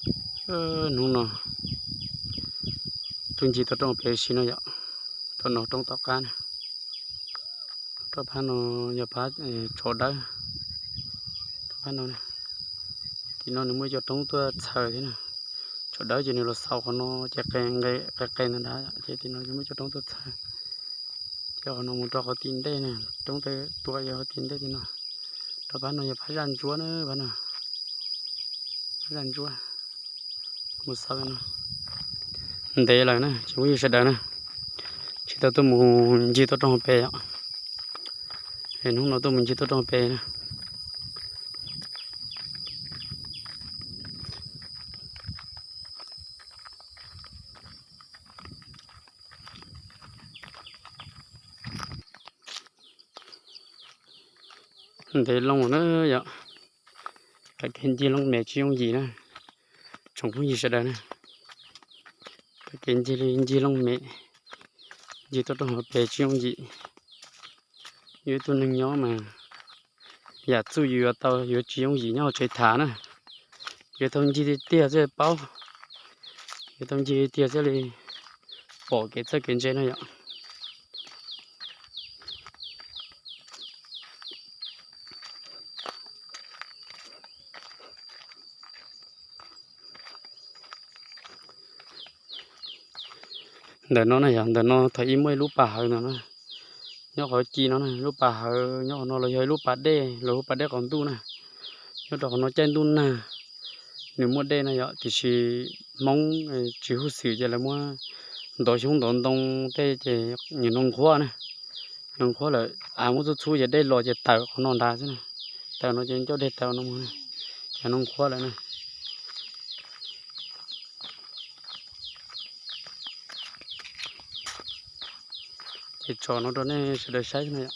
Hnub no tuaj ncig tau roob pem si no yom, tau no roob tom qab na. Rau phab no yog phab tsho dawb. Rau phab no, tim no nws muaj ib co roob tuaj txhaws thiab na. Tsho dawb ces nws los xaus qhov no ces qe qe ntag, ces tim no muaj ib co roob tuaj txhaws. Ces qhov no mus rau qhov tim ntej na, roob tua yog qhov tim ntej tim no. Rau phab no yog phab zaj ntsuab na, phab no. Phab zaj ntsuab. Mus xaus no. Ntev lawm na, tsoom phooj ywg sawv daws na, tsis tau tuaj mus ncig tuaj roob hauv pes os. Hnub no tuaj mus ncig tuaj roob hauv pes na. Ntev loo na yom. Pab kev ncig looj mem tsis yooj yim na, tsoom phooj ywg sawv daws na. Pab kev ncig li ncig looj mem, ncig tuaj roob hauv pes tsis yooj yim. Yus ib tug neeg nyob mas yam txuj yus yuav tau yuav tsis yooj yim nyob hauv tsev tham na. Yuav tau ncig tiag tiag thiaj paub, yuav tau ncig tiag thiaj li pom kev txawj kev ntse na yom. Ntawm no na yog ntawm no thaum ub muaj ib lub pas hawv no na, nyob qhov ci no na, lub pas hawv nyob qhov no los yog ib lub pas dej los hu pas dej qaum ntuj na. Nyob rau qhov no caij ntuj nag nws muaj dej no yom, tiam sis Hmoob tsis huj xwm ces lawv muab ntov xyoob ntov ntoo tej ces nws no nqhuab na, nws nqhuab lawm av muab txhub txhub ces dej los ces tawm qhov no nrad xwb na. Tawm no ces ncauj dej tawm no mus, ces no nqhuab lawm na. Ces tso no rau nej sawv daws saib no yom.